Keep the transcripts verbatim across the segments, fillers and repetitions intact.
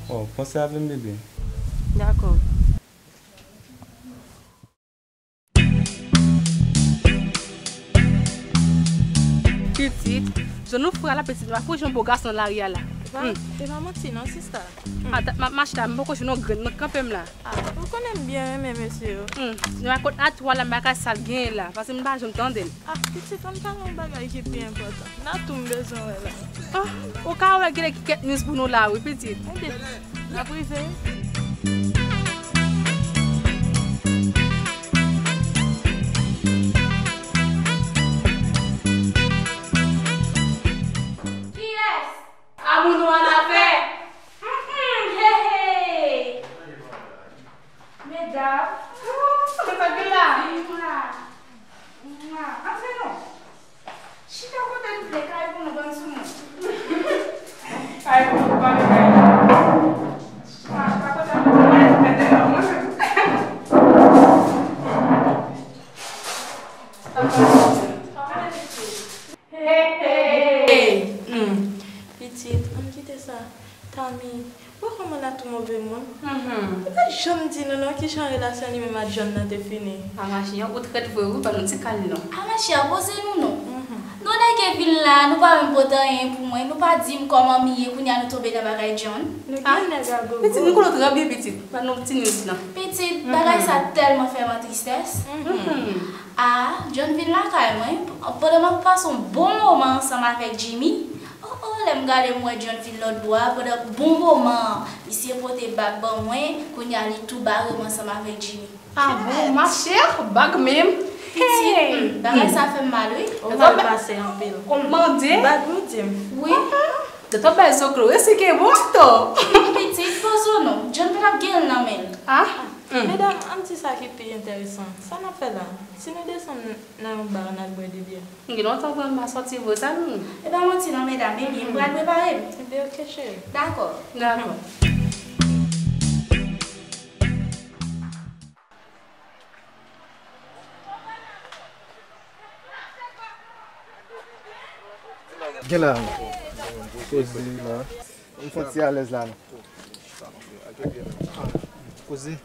Oh, panse avè m, bebe. Dakò. Pitit, jan nou fre a la pitit, m pa fout jwenn bo gason nan lari a la. E pa, e pa manti non, sista. A, dat m ap mache la, m poko jwenn yon grenn nan kanpe m la. A, ou konnen m byen renmen mesye yo. Nan rakont a tou a la, m pa ka sa l genyen la, paske m pa janm tande l. A, pitit, ann pale yon bagay ki pi enpòtan. Nan tou m bezwen wè la. A, ou ka wè genlè ki kèk news pou nou la wi, pitit. Ede, n ap rive wi. Kiyès? Amoun ou annafè. Hum, hum, hey, hey. Medam. Sa k gen la? Mwa. Mwa. Antre non. Chita kote nou vle, kay pou nou bann sou nou. Kay pou nou bann kay. Chita kote nou vle, mete nan mwen. Papa, papa, papa. Hey, hey. Hey. Hmm. Pitit, ann kite sa. Tami, ou wè kòman l a tou move moun? Li pa t janm di nou non kijan relasyon li menm ak John nan te fini. Amachi an, ou trèt vre wi, ban nou ti kal non. Amachi a, poze nou non. Nou nèg vin la, nou pa menm pote anyen pou mwen, nou pa di m kòman m ye, kounye a nou tonbe nan bagay John. Nou gen nèg a gogo. Pitit, nou konnen w trè byen, pitit. Ban nou ti news lan. Pitit, bagay sa tèlman fè m an tristès. A, John vin lakay mwen, pandan m ap pase yon bon moman ansanm avèk Jimmy. O, o, lè m gade m wè John vin lòt bò a, pandan bon moman an, misye pote bag ban mwen, kounye a li tou bare m ansanm avèk Jimmy. A bon, ma chère, bag menm. Pitit, bagay sa fè m mal wi. Ou mal pase anpil. Ou mande. Bag nou di m. Wi. Dòktè bay zoklo, e si ke bon atò. Pitit, poze w non. John pa t ap gen l nan men l. A. Medam, ann di sa ki pi enteresan. Sa n ap fè la? Si nou desann nan yon ba, n al bwè de byè. Gen lontan vre m pa sòti vre, sa nou. E pa manti non, medam, ebyen, m pral prepare m. Ebyen, oke, cheri. Dakò. Dakò. Gen la. Koze la. M santi alèz la non. Koze.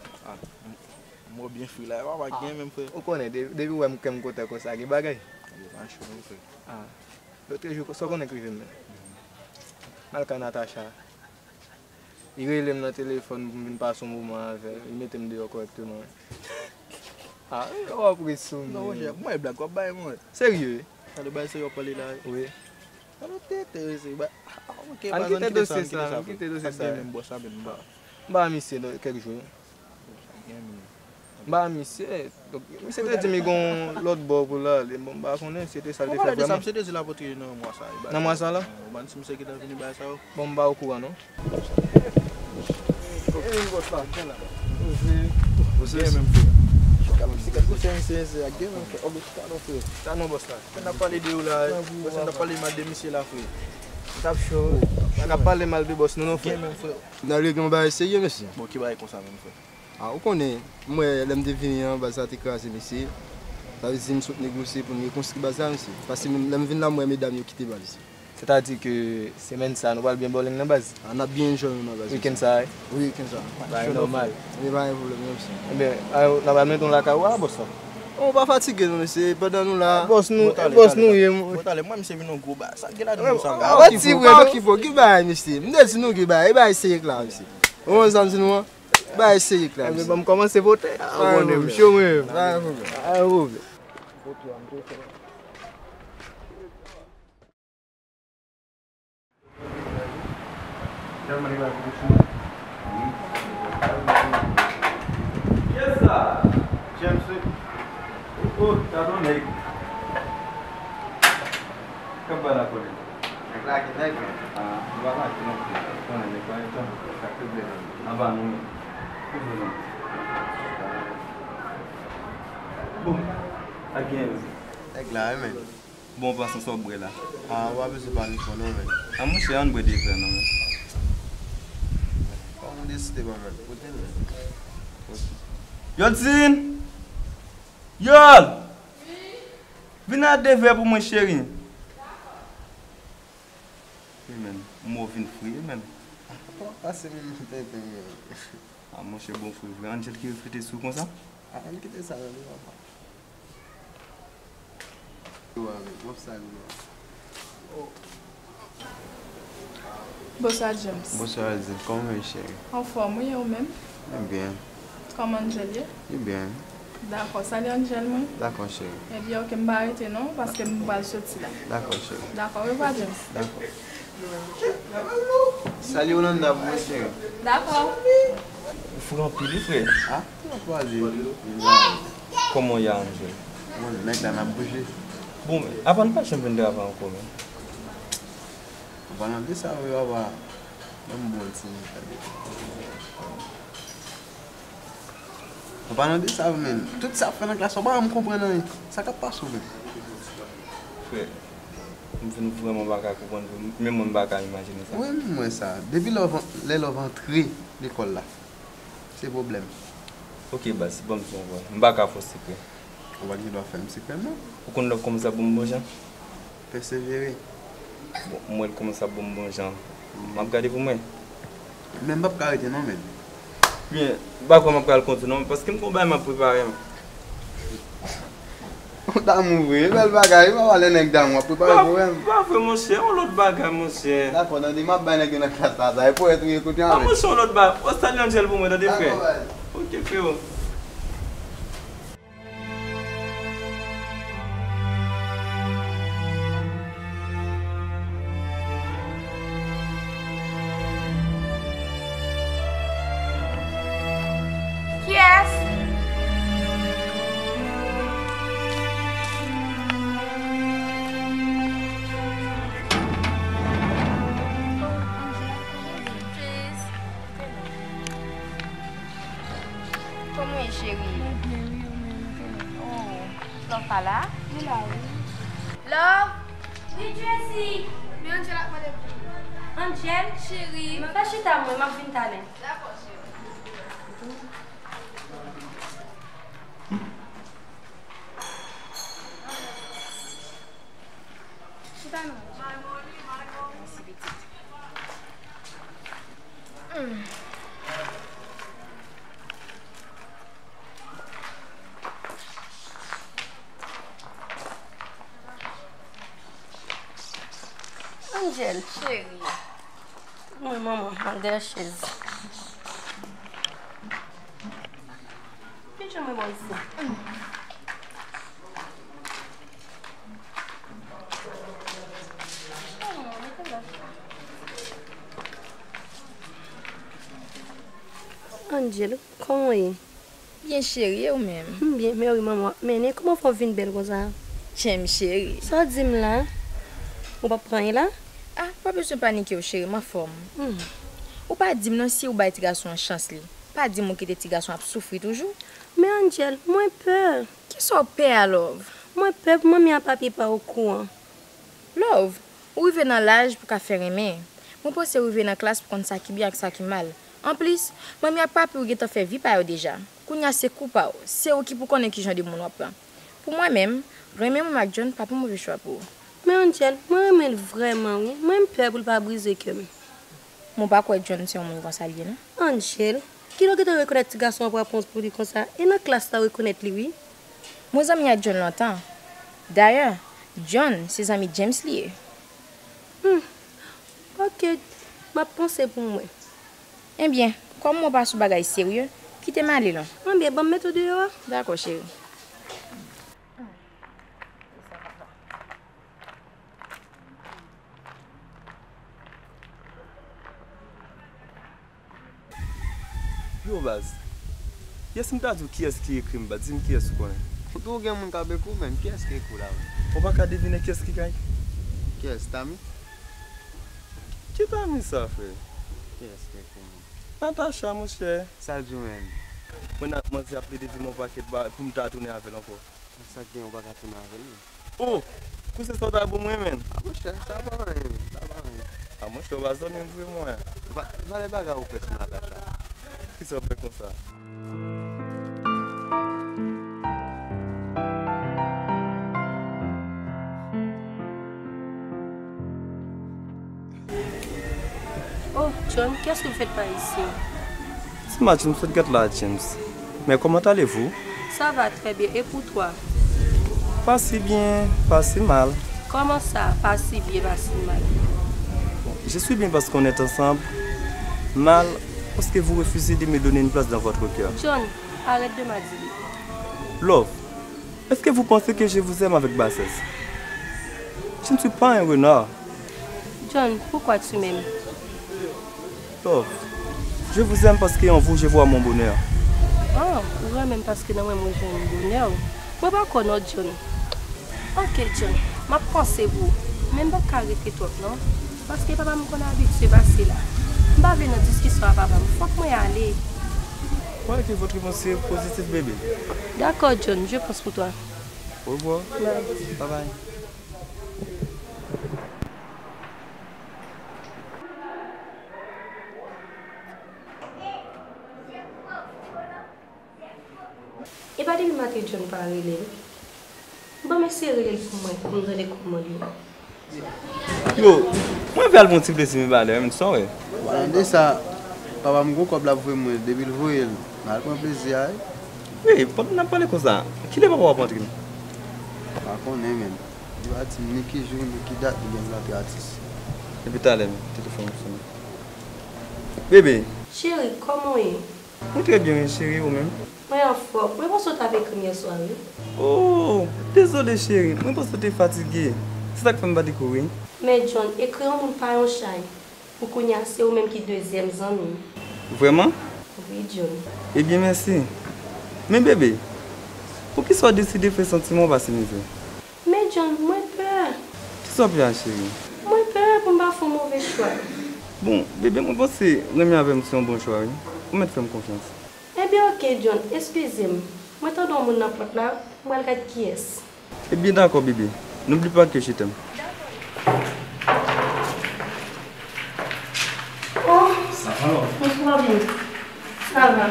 Mwen byen fri la, e pa pa gen menm frè. Ou konnen, de- depi w wè m kè m kontan konsa, gen bagay. Yo pa cho non frè. A. Lòt jou, sa w konnen k rive m menm? M al kay Natacha. Li rele m nan telefòn pou m vin pase yon moman avè l. Li mete m deyò kòrèkteman. A, w ap ri sou m. Non, monchè, mwen blag w ap bay mwen. Serye? Sa de bay serye w ap pale la? Wi. Sa de tete, wi, se ba. Ann kite dosye sa, ann kite dosye sa. Sa gen menm bò sa menm ba. M ba misye kèk jou. M ba misye. Donk, misye te di m li gon lòt bò pou l ale. Bon, m pa konnen si se te sa l te fè vrèman. Misye te di l ap antre nan mwa sa. Nan mwa sa la? Ou pa si misye gentan vini bay sa yo? Bon, m pa okouran non. E vin bòs la. Gen la. Poze. Poze. Gen menm frè. Chita non frè. Gen menm frè. Oke, chita non frè. Chita non bòs la. N ap pale de yo la. N ap pale mal de misye la frè. N ap cho. N ap pale mal de bòs nou non frè. Gen menm frè. N ale gen yon bagay serye mesye. Bon, ki bagay konsa menm frè? A, ou konnen, m wè lè m te vini an, baz la te kraze, mesye. Sa vle di m sot negosye pou m rekonstwi baz la, mesye. Paske lè m vin la, m wè medam yo kite baz. Sètadi ke semèn sa, nou pral byen bowling nan baz? A, n ap byen enjoy nou nan baz, mesye. Wikenn sa, wi? Wi, wikenn sa. Bagay nòmal. Wi, pa gen pwoblèm, non, mesye. Ebyen, a, n ap al mete nou lakay ou a, bòs la? Ou pa fatige, non, mesye. Pandan nou la. Bòs nou, bòs nou ye. Bon, talè, mwen, misye vin yon gwo ba. Sa gen la di nou sa. A, pa ti vre, non. Ki bagay, mesye? M te di nou ki bagay, e bagay serye la, mesye. Ou konn sa m di nou an? Bay se yik la. Ebyen, ban m kòmanse pote. Ou konnen m cho mwen. Pa gen pwoblèm. Pa gen pwoblèm. Yes, sir. James, oh, oh, gadon nèg. K ap bay la konnen. Nèg la gen nèg, men. Ah, nou pa mache non plis. Konnen nèg la gen tan. Sa k te vle nan. Anba nou. Kote nou? Bon, sa k gen, men? Nèg la, wi, men. Bon, pasan sa w bwè la. Ah, ou pa bezwen pale fò non, men. Ah, monchè, ann bwè de vè non, men. Kòman w deside, man, men? Kote l, men? Yodine! Yol! Vin ak de vè pou mwen, cheri. Wi, men. Mo vin fri, wi, men. Pase moun nan tenten, men. A, monchè, bon frè, frè. Angel ki reflete sou konsa? A, ann kite sa nan li, papa. Yo, avèk, m ap salye w. Bonswa, James. Bonswa, Azil. Kòman w ye, cheri? Anfòm, wi, e ou menm? Mwen byen. Kòman Angel ye? Li byen. Dakò, salye Angel, mwen. Dakò, cheri. Ebyen, oke, m pa rete non, paske m pral soti la. Dakò, cheri. Dakò, orevwa, James. Dakò. Salye Yolanda pou mwen, cheri. Dakò. Ou fre anpil, wi, frè. A, tou ap pale. Kòman w ye, Angel? Bon, nèg la n ap bouje. Bon, apa n pa janm vin travay ankò, men? An palan de sa, wi, papa. Ban m bon ti minit, tande. An palan de sa, wi, men, tout sa ap fè nan klas la, w pa janm konprann anyen. Sa k ap pase w menm? Frè, m vin vrèman pa ka konprann vre. Menm mwen, m pa ka imajine sa. Wi, m wè sa. Depi lè w an-, lè lè w antre lekòl la, se pwoblèm. Oke, baz, ban m di w ankò. M pa ka fè w sekrè. Ou pa gen dwa fè m sekrè, non. Ou konn love kòmanse ap bon bon jan? Pèsevere. Bon, m wè l kòmanse ap bon bon jan. M ap gade pou mwen. Men m p ap ka rete non, men. Byen, m pa kwè m ap pral konte non, paske m gon bagay m ap prepare m. Ou damou vre, e bèl bagay, wi, papa, lè nèg damou, w ap prepare pou mwen. Pa vre, monchè, yon lòt bagay, monchè. Dakò, tande, m ap bay nèg yo nan klas la, sa, e pwèt ou ye kote avè. A, monchè, yon lòt bagay. Ou salye Angel pou mwen, tande, frè. Dakò, baz. Oke, freo. Kiyès? Kòman w ye, cheri? Mwen byen, wi, ou menm, ou te la? Oh, Love pa la? Li la, wi. Love? Wi, Tracy. Men Angel ap mande pou ou. Angel? Cheri. Fè chita mwen, m ap vin talè. Dakò, cheri. Chita non. Mèsi, pitit. Hmm. Angel, cheri. Mwen, manman, al dèyè chèz. Pitye mwen bò isi. Angel, kòman w ye? Byen, cheri, e ou menm? M byen, men wi, manman, w ap mennen. Kòman fè w vin bèl konsa? Tchenm, cheri. Sa w di m la? Ou p ap pran anyen la? Ah, pa bezwen panike w, cheri, m anfòm. Hmm. Ou pa di m non si ou bay ti gason an chans li. Pa di m ou kite ti gason ap soufri toujou. Men Angel, mwen pè. Kisa w pè a, Love? Mwen pè pou manmi ak papi pa okouran. Love, ou rive nan laj pou ka fè renmen. Mwen panse ou rive nan klas pou konn sa ki byen ak sa ki mal. Anplis, manmi ak papi w gentan fè vi pa yo deja. Kounye a se kou pa w. Se ou ki pou konnen ki jan de moun w ap pran. Pou mwen menm, renmen manmi ak John pa pou move chwa pou ou. Men Angel, mwen renmen l vrèman wi. Mwen m pè pou l pa brize kè m. Mwen pa kwè John se yon moun konsa l ye non. Angel, kilè w gentan rekonèt ti gason an pran pon pou li konsa? E nan klas la w rekonèt li wi. Mwen zanmi ak John lontan. Dayè, John se zanmi James li ye. Hmm. Ok, m ap panse pou mwen. Ebyen, kòm mwen pa sou bagay serye, kite m ale non. Ebyen, ban m mete w deyò a. Dakò, cheri. Yo, baz. Yes, m ta di w kiyès ki ekri m, baz. Di m kiyès ou konnen. Ou tou gen moun k ap ekri w, menm. Kiyès ki ekri w la, menm? Ou pa ka devine kiyès ki ka ekri? Kiyès, Tami? Ki Tami sa, frè? Kiyès ki ekri w, menm? Natacha, monchè. Sa l di w, menm? Mwen ak manzè ap plede di m yon pakèt bagay pou m ta tounen avè l ankò. Sa k gen, ou pa ka tounen avè l, non. Oh! Kouzen sa w ta ban mwen, menn. Ah, monchè, sa pa anyen, menn. Sa pa anyen. Ah, monchè, ou pa zanmi m vre, mwen. Va-, valè bagay ou fè sou Natacha. Kisa w fè konsa? Oh, John, qu'est-ce que vous faites par ici? Ti match, m sot gèt la, James. Mais comment allez-vous? Ça va très bien, et pour toi? Pas si bien, pas si mal. Comment ça, pas si bien, pas si mal? Bon, je suis bien parce qu'on est ensemble, mal parce que vous refusez de me donner une place dans votre cœur. John, arrête de m'aduler. Love, est-ce que vous pensez que je vous aime avec bassesse? Je ne suis pas un renard. John, pourquoi tu m'aimes? Love, je vous aime parce que en vous je vois mon bonheur. Oh, ou renmen m paske nan mwen mwen jwenn bonè w. Mwen pa kwè non, John. Ok, John, m ap panse pou ou, men m p ap ka rete twòp non, paske papa m konn abitye pase la. M pa vle nan diskisyon a papa m, fòk mwen ale. Croyez que votre pensée est positive, bébé. D'accord, John, je pense pour toi. Au revoir. Bye. Bye bye. E pa depi maten John pa rele m. Bon, m eseye rele l pou mwen, pou m tande kòman l ye. Yo, mwen vle al pran ti plezi m ba lè, men sa w wè. Bon, nan de sa, papa m gon kòb l ap voye mwen, depi l voye l, m al pran plezi a, wi. Wi, pandan n ap pale konsa, kilè papa w ap antre? M pa konnen, men. Li pa di m ni ki jou, ni ki dat li gen pou l antre atis. Depi talè, men, telefòn m sonnen. Bebe. Cheri, kòman w ye? Mwen trè byen, wi, cheri, ou menm? Mwen anfòm. Mwen panse w t ap ekri m yèswa, wi. Oh, dezole, cheri. Mwen panse w te fatige. Se sa k fè m pa t ekri w, wi. Men, John, ekri yon moun pa yon chay. Pou kounye a, se ou menm ki dezyèm zanmi m. Vrèman? Wi, John. Ebyen, mèsi. Men, bebe, poukisa w deside fè santiman w pase mizè? Men John, mwen pè. Kisa w pè a, cheri? Mwen pè pou m pa fè yon move chwa. Bon, bebe, mwen panse renmen avè m se yon bon chwa, wi. Ou mèt fè m konfyans. Ebyen, oke, John, eskize m. Mwen tande yon moun nan pòt la, m pral gad kiyès. Ebyen, dakò, bebe. N'oublie pas que je t'aime. Oh, sa va? Mwen twò byen. Sa va.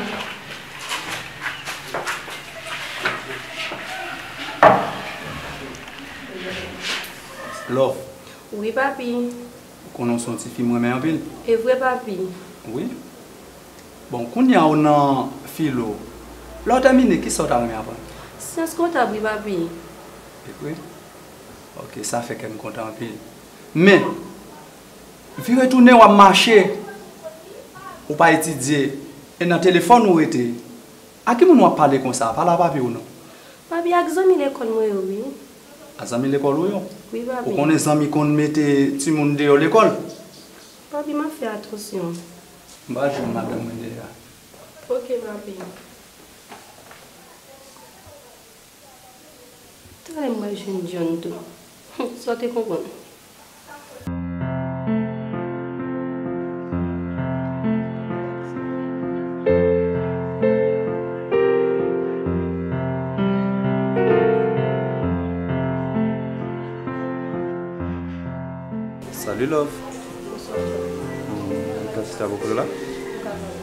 Love. Wi, papi. Ou konnen w se yon tifi m renmen anpil. E vre, papi? Wi. Bon, kounye a ou nan filo. Lè w tèmine, kisa w ta renmen aprann? Syans kontab, wi, papi. E vre? Ok, sa fè kè m kontan anpil. Men, vire tounen w ap mache, ou pa etidye, e nan telefòn ou rete. A ki moun w ap pale konsa? Pale a papi w non. Papi, ak zanmi lekòl mwen yo, wi. A zanmi lekòl ou yo? Wi, papi. Ou konnen zanmi konn mete timoun deyò lekòl? Papi, m ap fè atansyon. M pral jwenn madanm mwen deyò a. Ok, papi. Talè m pral jwenn John tou. Sa w te konprann? Salut, love. Bonswa, John. Hmm, ou ka chita bò kote la? Ou ka pale.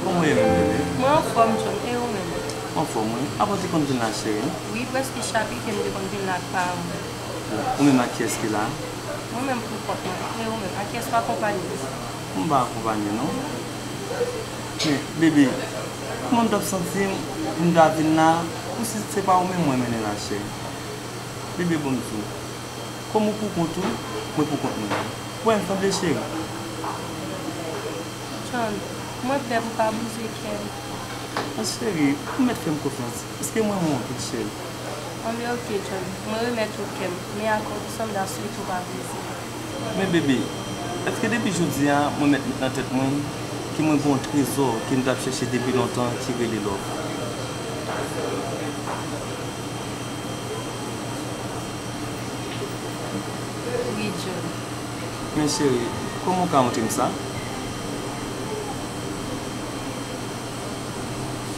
Kòman w ye menm, bebe? Mwen anfòm, John. E ou menm? Anfòm, wi. Avan w te konn vin la, cheri? Wi, prèske chak wikèn m te konn vin la ak paran mwen. Ou menm ak kiyès ki la? Mwen menm pou kont mwen. E ou menm? Ak kiyès w akonpanye? M pa akonpanye, non. Men, bebe, kòman m t ap santi m pou m ta vin la, pou si se pa ou menm mwen mennen la, cheri? Bebe, bon, m di w. Kòm ou pou kont ou, mwen pou kont mwen. Ou wè n sanble, cheri? John, mwen pè pou pa brize kè m. An, cheri, ou mèt fè m konfyans, paske mwen renmen w anpil, cheri. Anben, oke, John, mwen remèt ou kè m, men akò w sanble ap swiv ou pa plezi. Men, bebe, èske depi jodi a, mwen mèt met nan tèt mwen ke mwen gen yon trezò ke m t ap chèche depi lontan ki rele love? Wi, John. Men cheri, kòman w ka montre m sa?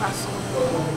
Fason.